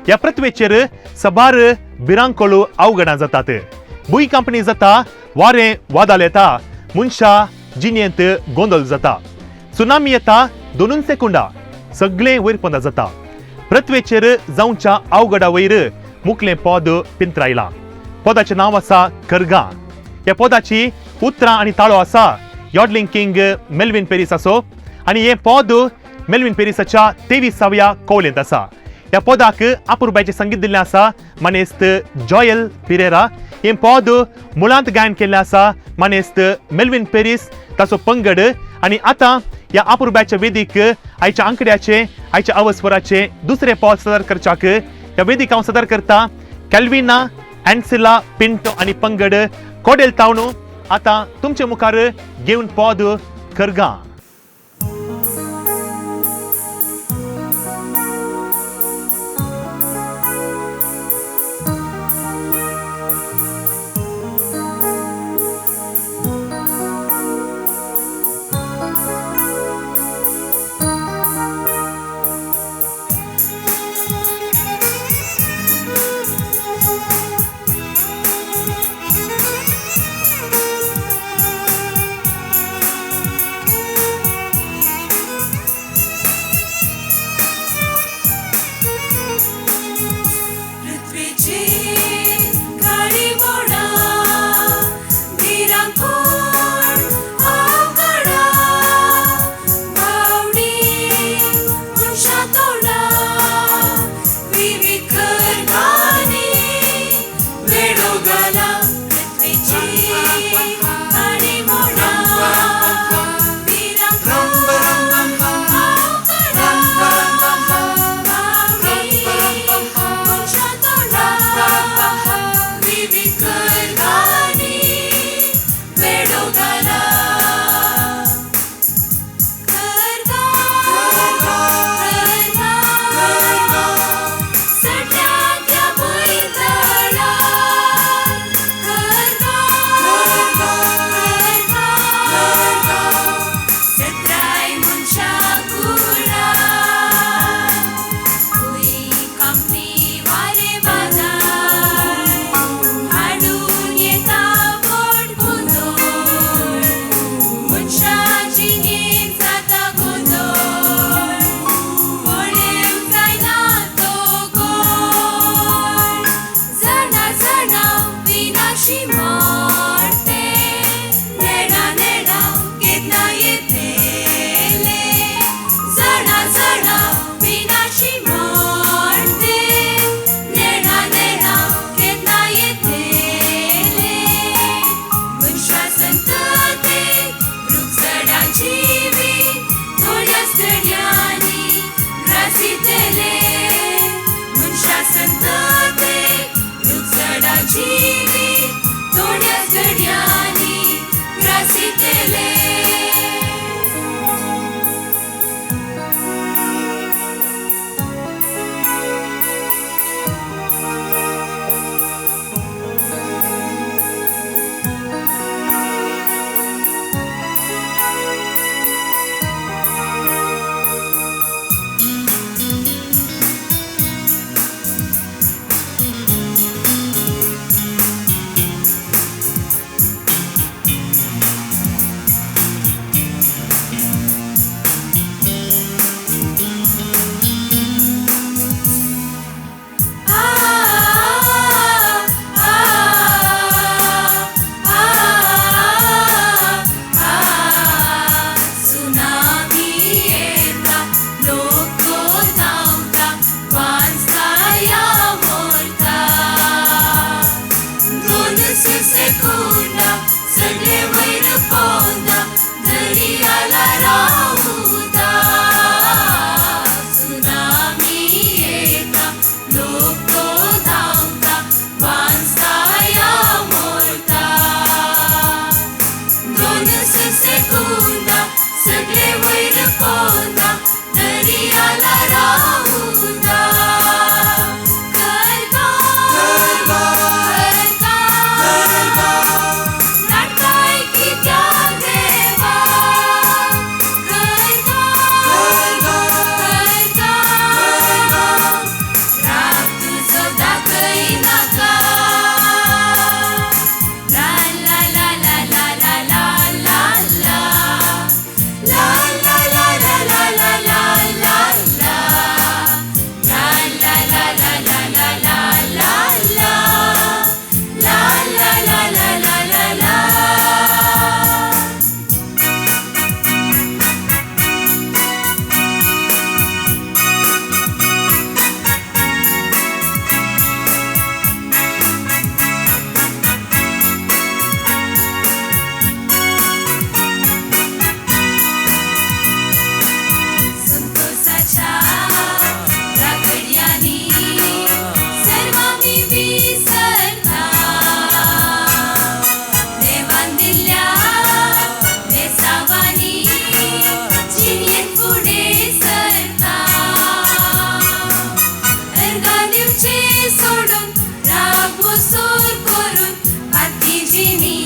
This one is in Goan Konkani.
ह्या पृथ्वेचेर सबार भिरांकळू अवघडां जातात. भूंयकांपणी जाता, वारें वादळ येता, मनशा जिणेंत गोंदळ जाता, सुनामी येता, दोनून सेकुंडा सगळें वयर जाता. पृथ्वेचेर जावच्या अवघडा वयर मुखलें पद पिंत्रायलां. पदाचें नांव आसा करगां. ह्या पदाची उतरां आनी ताळो आसा यॉडलिंग किंग मेल्विन पेरीस आसो आनी हें पद मेल्विन पेरीसाच्या 23व्या कवलेंत आसा. ह्या पदाक अपुरबायचें संगीत दिल्लें आसा मानेस्त जॉयल पिरेरा. हें पद मुळांत गायन केल्लें आसा मानेस्त मेल्विन पेरीस ताचो पंगड. आनी आतां ह्या अपुरबायच्या वेदीक आयच्या आंकड्याचे आयच्या अवस्वराचे दुसरें पद सादर करच्याक ह्या वेदीक हांव सादर करता कॅल्विना एन्सिला पिंटो आनी पंगड कोडेल तावणू. आतां तुमचे मुखार घेवन पद करगां. दिवचें सोडून, राग मुसोर करून, पाती जिणी.